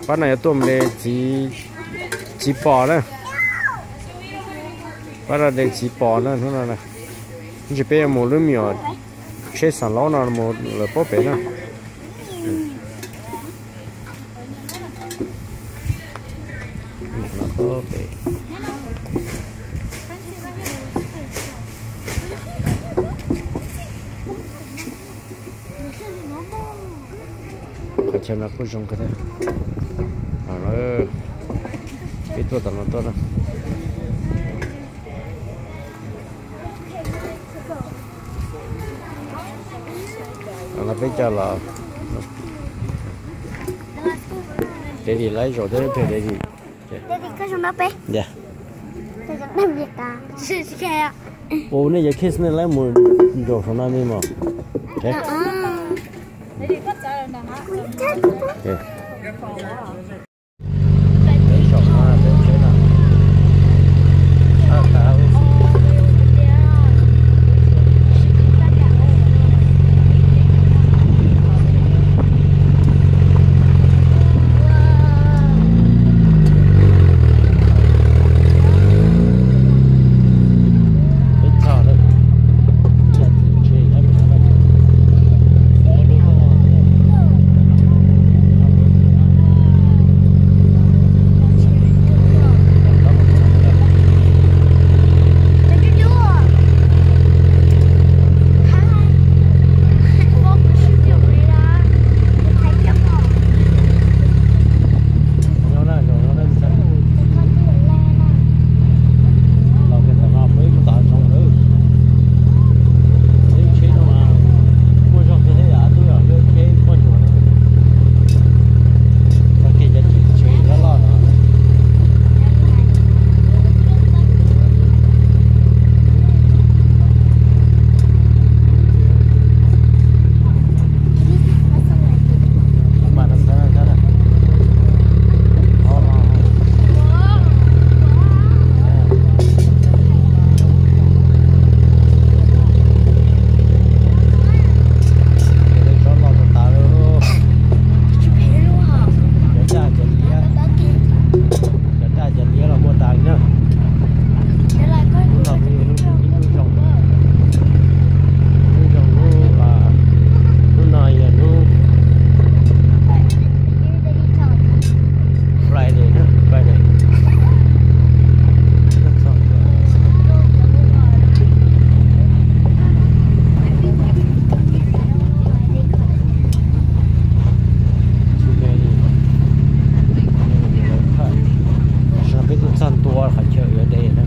Pab no yuav tuaj mus de txiv, txiv pos na. Pab no de txiv pos na hnub no na. Ntsis peb yuav mus lub me nyuam tsheb xeem laub no mus lawm pob pem na. Qhov chaw no kuj zoo kawg thiab. Peb tuaj tom no tuaj na. Peb coj los, Daddy lawv zaum thiab, Daddy. Ua nej cov kids nej lawv mus zaum saum no me mos. Cov daj cov liab los muaj tas na. Lub no kuj yog ib lub zoo, lub zoo, lub no yog lub Friday na, Friday. Peb tuaj txog ntua qhov chaw yuav de na.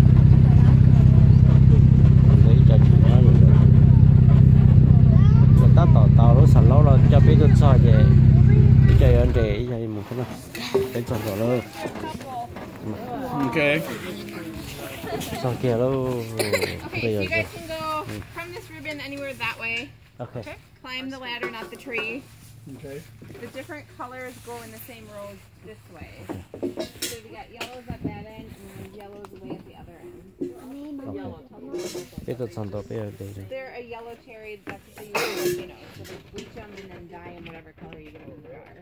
Ib co tseem nyob, tab tom tau lub xas laub los coj peb tuaj txog ces ib co yuav nres ib co mus thiab na. Peb txog ntua lawm. Txog kiag lawm. Climb the ladder, not the tree. The different colors go in the same rows this way. So we got yellows at that end and then there's yellows away at the other end. Peb tuaj txog ntua peb yuav de. They're a yellow cherry, that's what they use for volcanoes. So they bleach them and then dye them whatever color you get them in the jar.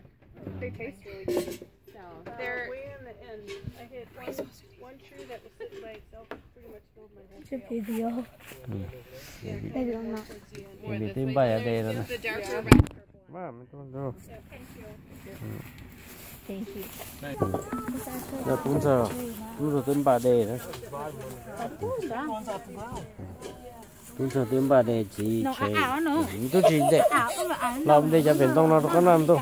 They taste really good. So they're way in the end. I hit one, one tree that was sitting by itself, pretty much filled my whole field. Tus twb npaj yuav de no na. The darker red, purple one. Tub ntxawg, tub ntxawg twb npaj de na. Tub ntxawg twb npaj de txiv tsheb, tub tsis de los de cov pem ntoo no rau qab naj ntuj.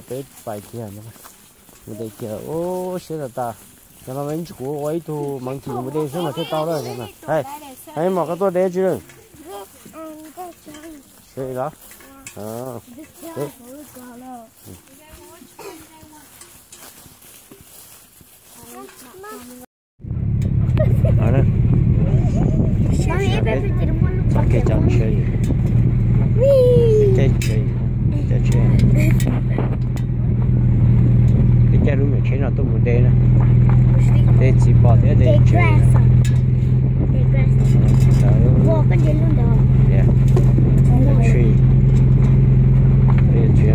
Peb pais kiag, mus de kiag, ub siab tas tas. Cov no ib ntsis kuv ua ib tug monkey mus de xwb mas thiaj tau lawm. Hais, mos koj tuaj de tsi lawm? Los. Txoj kev coj tsheb, caij tsheb, caij tsheb. Peb caij lub me tsheb no tuaj mus de na. De txiv pos thiab de tsheb. Tsheb, tsheb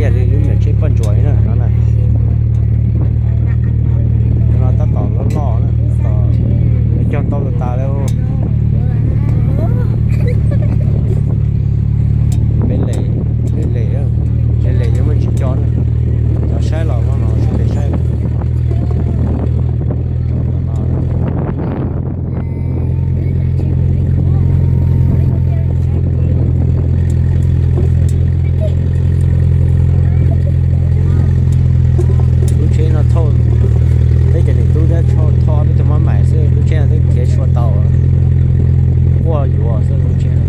Yog li lub niam tsheb poj ntsuam li na no na. No tab tom loj loj na, tab tom cog tau los tas li. Peb lem, peb lem, peb lem yeej muaj tsis co na. Cov saib los no no sawv daws saib. Lub tsheb no thauj, peb cov niam tub thiab thauj peb tug mab maim xwb, lub tsheb no twb khiav tsis tau, quaj yuav xwb lub tsheb no.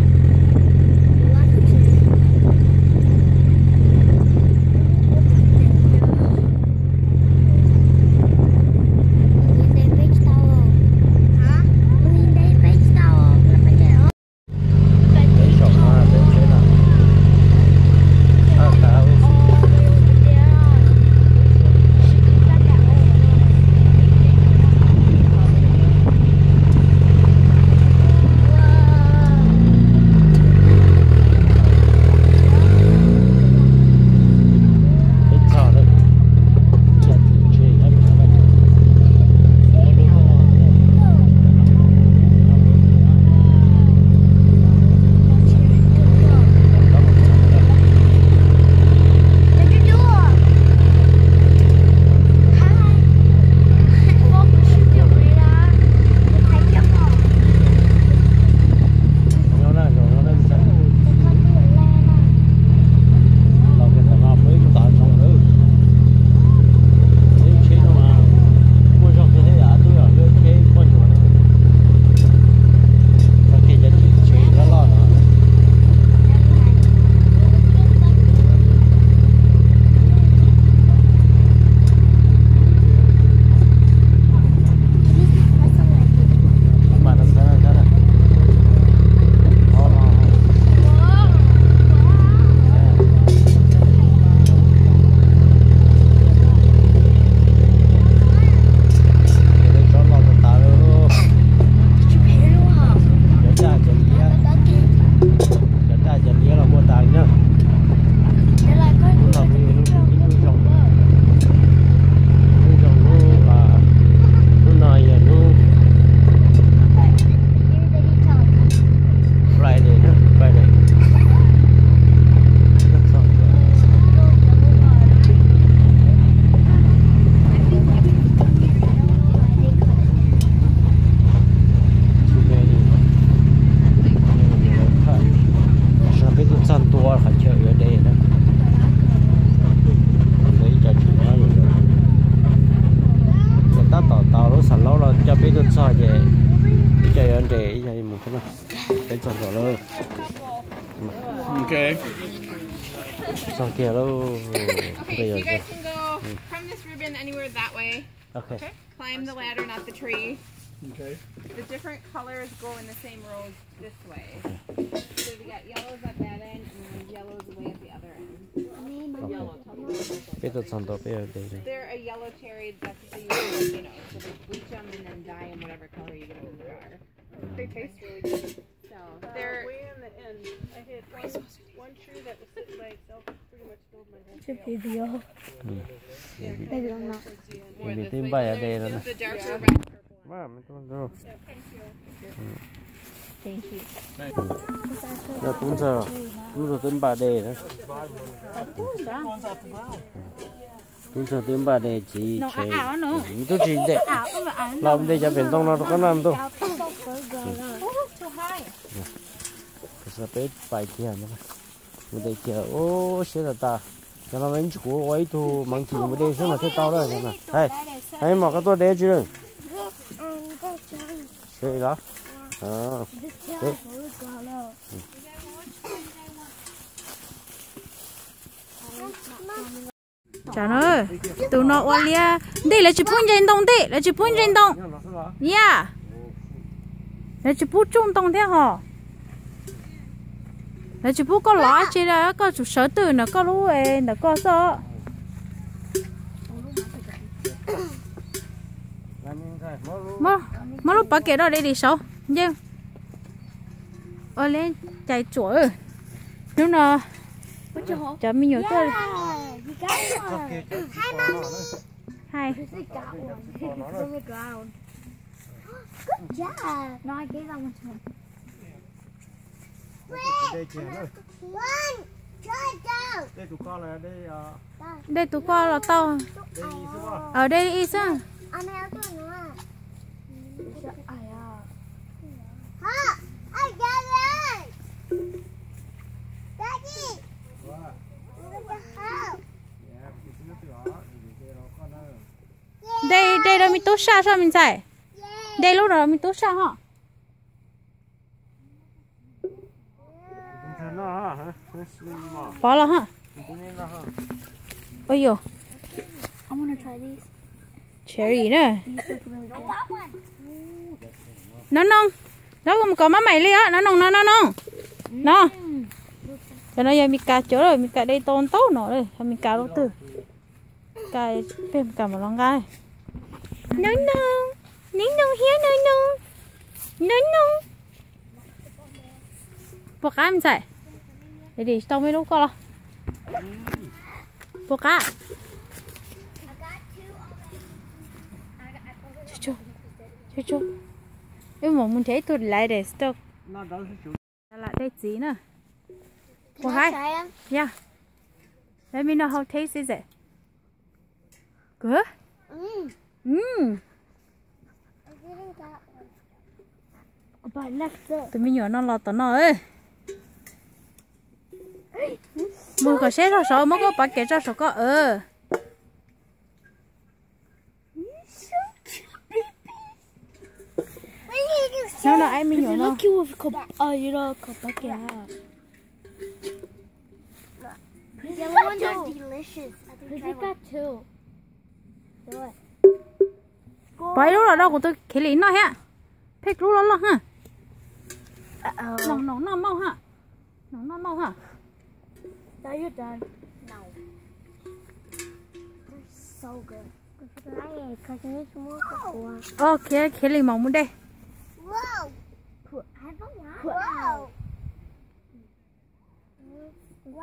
Cov daj cov liab los muaj tas li na. Hnub no kuj yog ib lub zoo, ib lub zoo, hnub no yog hnub Friday, Friday. Peb tuaj txog ntua qhov chaw yuav de na. Tab tom tau lub xav laub los coj peb tuaj txog ces ib co yuav nres ib co mus thiab na. Peb txog ntua lawm. Txog kiag lawm. From this ribbon anywhere that way. Okay. Climb the ladder, not the tree. Okay. The different colors go in the same rows this way. So we got yellows at that end and then yellows away at the other end. Yellow, tell me what color. Peb tuaj txog ntua peb yuav de. They're a yellow cherry, that's the, you know, so they bleach them and then dye them whatever color you get them in the jar. They taste really good. So they're way on the end. I hit one, one tree that was sitting by itself, pretty much filled my whole field. Tus twb npaj yuav de no. Tub ntxawg, tub ntxawg twb npaj de na. Tub ntxawg twb npaj de txiv tsheb, tub tsis de, los de cov pem ntoo no rau qab naj ntuj. Peb pais kiag, mus de kiag, ub siab tas tas. Cov no ib ntsis kuv ua ib tug monkey mus de xwb mas thiaj tau lawm. Hais, mom koj tuaj de tsi lawm? Seb los. Tsam no, tus no ua liab ntej, lawv tsis pub nce ntoo ntej, lawv tsis pub nce ntoo. Yaj, lawv tsis pub tsuj ntoo thiab hos. Lawv tsis pub koj lov dab tsi li, koj tsum sawv twj ntawm koj lub, ntawm koj xwb. Muab lub pov kem rau de li saud nce. Ua li cais tsuam. Hnub no kuv Cov me nyuam tuaj. Hais. Dej tus koj los tau. Dej ib xwb. Dej, dej rau me tub saj soj me ntxhais. Dej lub no rau me tub saj ho. Pov los ha. Ua yuav. Cherry na. Nov noog, nov mus kom mab maim li os, nov noog no, nov noog. No, cov no yog Meskas cov, Meskas de tau ntau no, Meskas lub twg. Peb Meskas mam los nqa. Nov noog, nov noog thiab nov noog, nov noog. Puas qab me ntxhais? Tsis tau me lub koj los. Puas qab? Wb mus mus nrhiav ib tug lighter stove. Lam dej txiv na. Puas haib? Yeah. Let me know how taste is it. Good? Tus me nyuam no los tom no. Mus kom seb zog saud, muab koj pov kev tso saum koj. Hnub no aib me nyuam no. Pov ib lub los rau kuv tus Kaylee noj thiab. Pheej lub loj loj ha. Noom, noom noj mauj ha. Noom noj mauj ha. Ok, Kaylee mam mus de.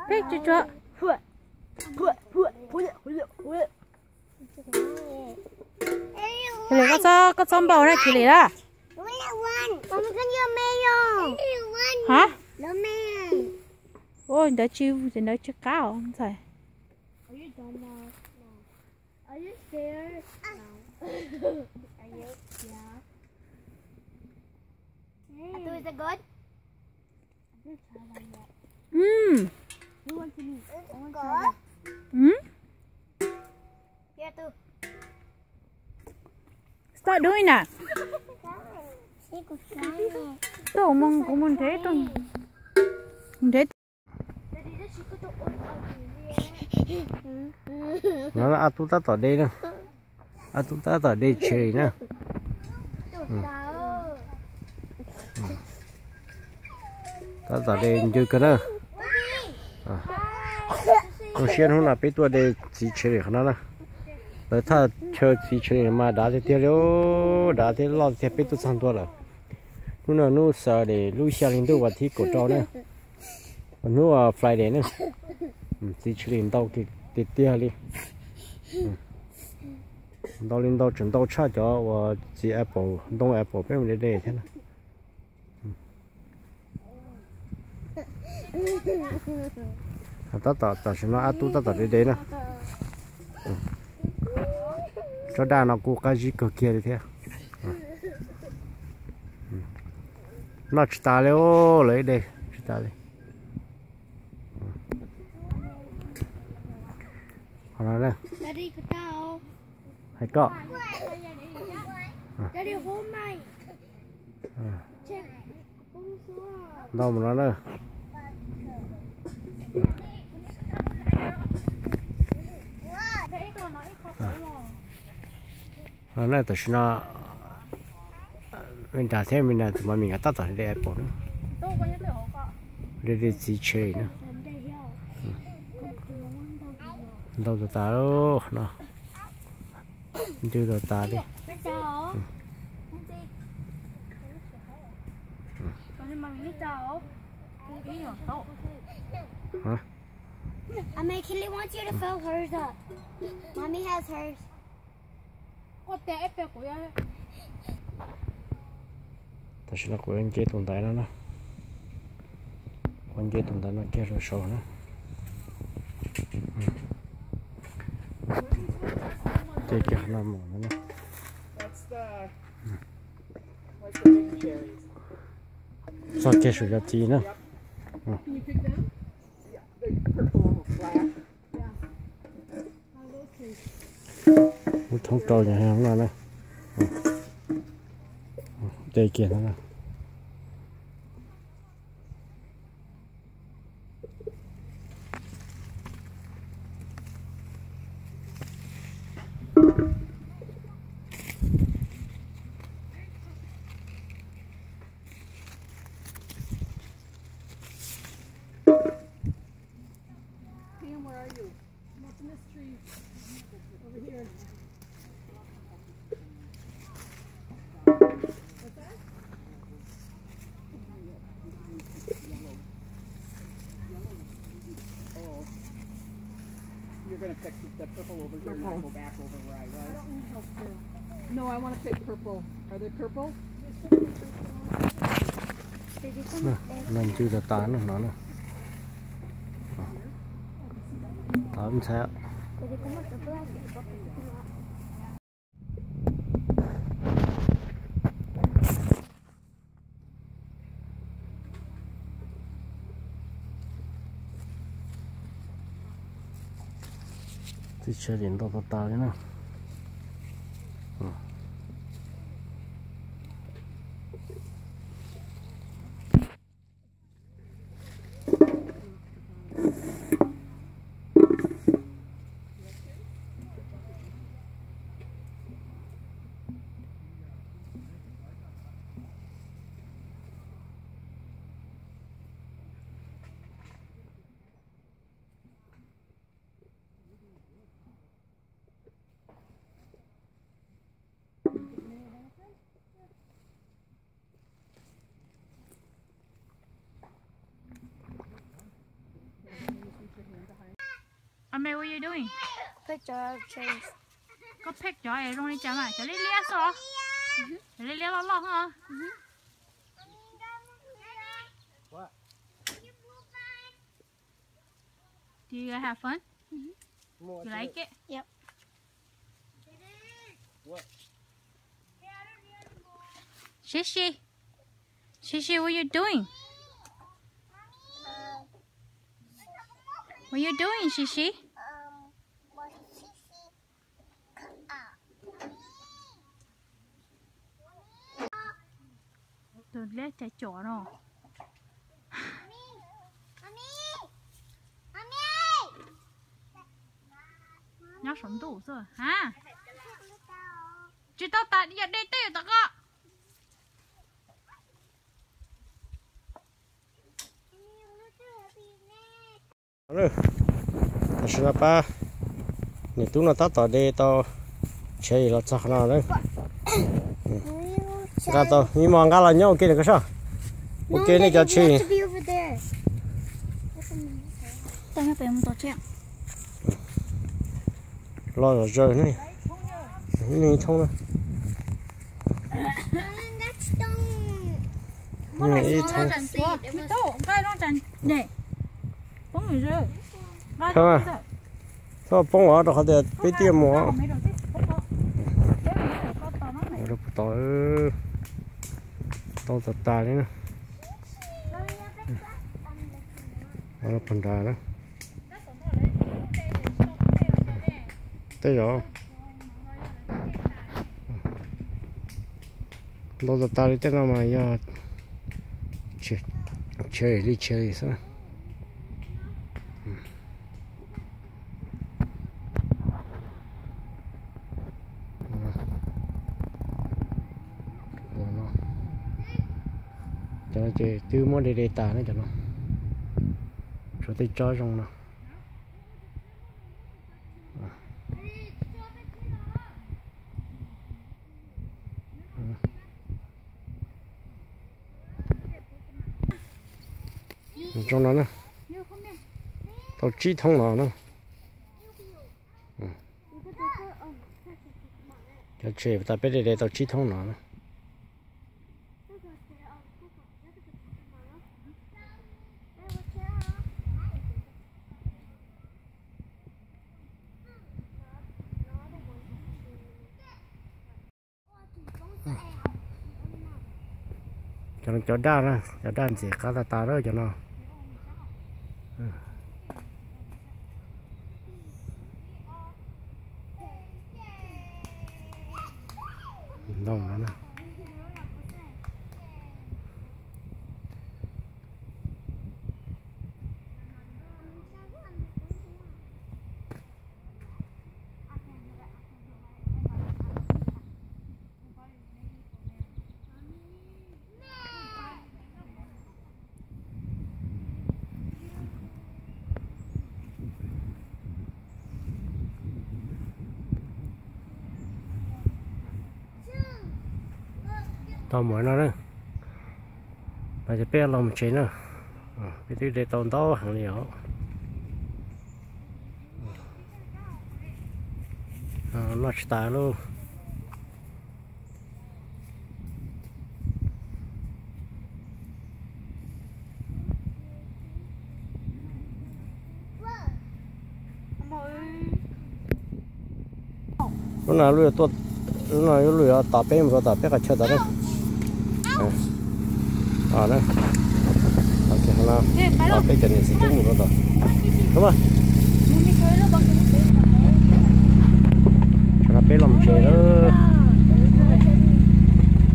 Peb tsuag tsuag. Kaylee, koj txhob, koj txhob npau na Kaylee na. Ha? Ua ntawd tsis, ntawd tsis qab os ntxhais. Mm. Mm. Stop doing that. Tuaj mus, kuv mus nrhiav tuaj, nrhiav. No a tub tab tom de na. A tub tab tom de cherry na. Tab tom de ncw kawg na. Zoo siab hnub no peb tuaj de txiv cherry qhov no na. Lawv thaj chaw txiv cherry mas dav tiag tiag li, dav thiab loj tiag, peb tuaj txog ntua lawm. Hnub no hnub Saturday, lub xya hli ntuj vas thib kaum rau na. Hnub Friday na. Txiv cherry ntau tiag tiag li. Ntau li ntau, tseem ntau tshaj cov uas txiv apple, ntoo apple peb mus de de thiab na. Tab tom, tam sim no a tub tab tom de de na. Tsob daj no kuj qab zib kawg kiag li thiab. Noj tsis tas li, lawv ib de tsis tas li. Hais koj. Ntau mus no na. No na, tam sim no me nrad thiab me nrad tus mos mis nkawd tab tom de apple na. De de txiv cherry na. Ntau tas tas no. Ncw tas tas li. Hov, I mean, Kaylee wants you to fill hers up. Mommy has hers. Tam sim no kuv yuav nce tus ntaiv no na. Kuv nce tus ntaiv no kiag rau saud na. Nce kiag no mus no na. Txog kiag saum cov txiv na. Ub, thoob rau no na. Nce kiag no na. Pam, where are you? I'm up in this tree. Over here. What's that? Oh. You're gonna pick the purple over here and I'll go back over where I was. I don't need help too. No, I want to pick purple. Are they purple? Noj ncw tas tas no no na. Tov ntxhais. Txiv tshav yeej ntau tas tas li na. Ame, what you doing? Pick the cherries. Koj pick cov es zoo li cas mas? Cov liab liab xwb os? Cov liab liab loj loj xwb os? Do you guys have fun? You like it? Yep. Shishi. Shishi, what you doing? What you doing, Shishi? Tus liab cai cuam no. Nyob saum ntuj xwb ha. Tsis tau tas, yog de tej tom ko. Tam sim no pab niam tub no tab tom de tau tshav los txog qhov no lawm. Nqa tau, me mos nqa los nyob ua ke nws ko soj. Ua ke nej cov tshis. Los zom zaws ne. Ib thoob na. Ib thoob. Txhob poob os, rau qhov tias peb tiaj mus. Rau puag tod, tau tas tas li na. Rau puag nrad na. Tej zaum ntau tas tas li tej no mas yog cherry li cherry xwb. Cov no ces twb muab de de tas ne cov no. Tshuav tej tsob zoo no. Zoo no na. Tau tsib thoob no na. Cov tsheb tas peb de de tau tsib thoob no na. Cov no cov daj na, cov daj ntxim qab tas tas lawm cov no. Ntoo no na. Tau mus no na. Mas ces peb los mus tsev na. Peb twb de tau ntau heev li os. Noj tsis tas lauj. Lub no lub, lub no yuav lub yuav tom peb mus rau tom peb qhov chaw tom na. Tom peb cov niam txiv tub mus rau tom. Tam no peb los tsev lawm.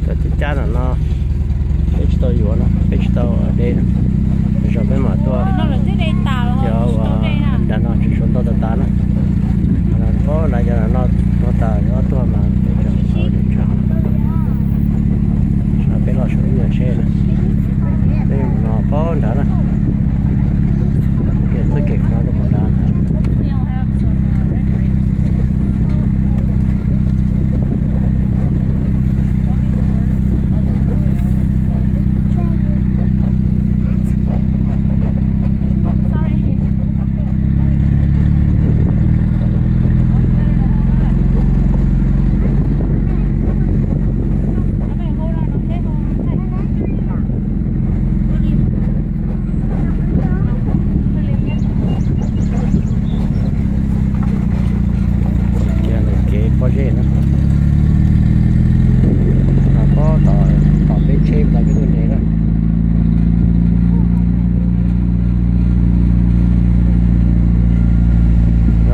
Cov cab cab no no peb tsis tau yuav no, peb tsis tau de no. Zaum peb mam tuaj cov uas nram no tseem tshuav ntau tas tas na. Pab nrad cov no no tas ob tuaj mas peb los saum lub nyuag tsheb na. Peb mus no pab nrad na. Kev txoj kev qhov rau pab nrad. Kev pob zeb na. Pob tom, tom peb tsheb tas peb tuaj nres na.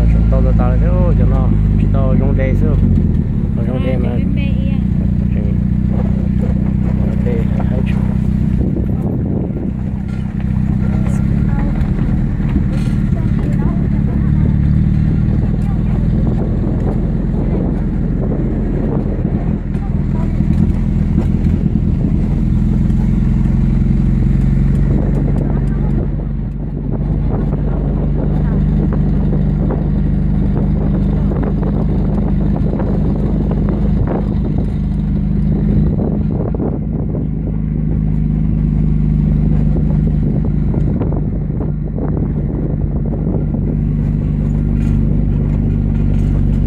Tseem tau tas tas li thiab cov no, tsis tau zoo de xwb. Tau zoo de mas tseem de haib tshaj.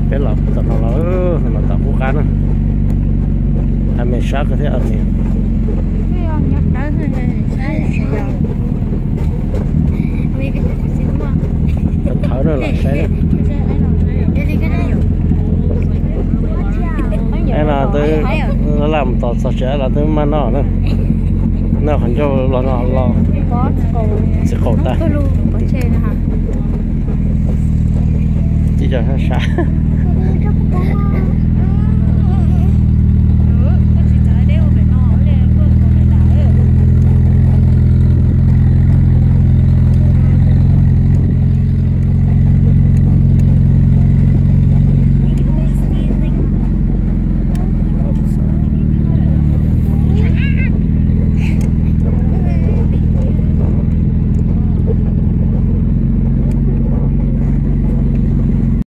Peb los tom no los, los tom qub qab na. Qhov me sab kawg thiab os. Thawv na los saib. Es no twb laj mus tos txog tsev los twb maj noj na. Noj qhov ncauj los no los txiv qaum tag. Tib co sab sab.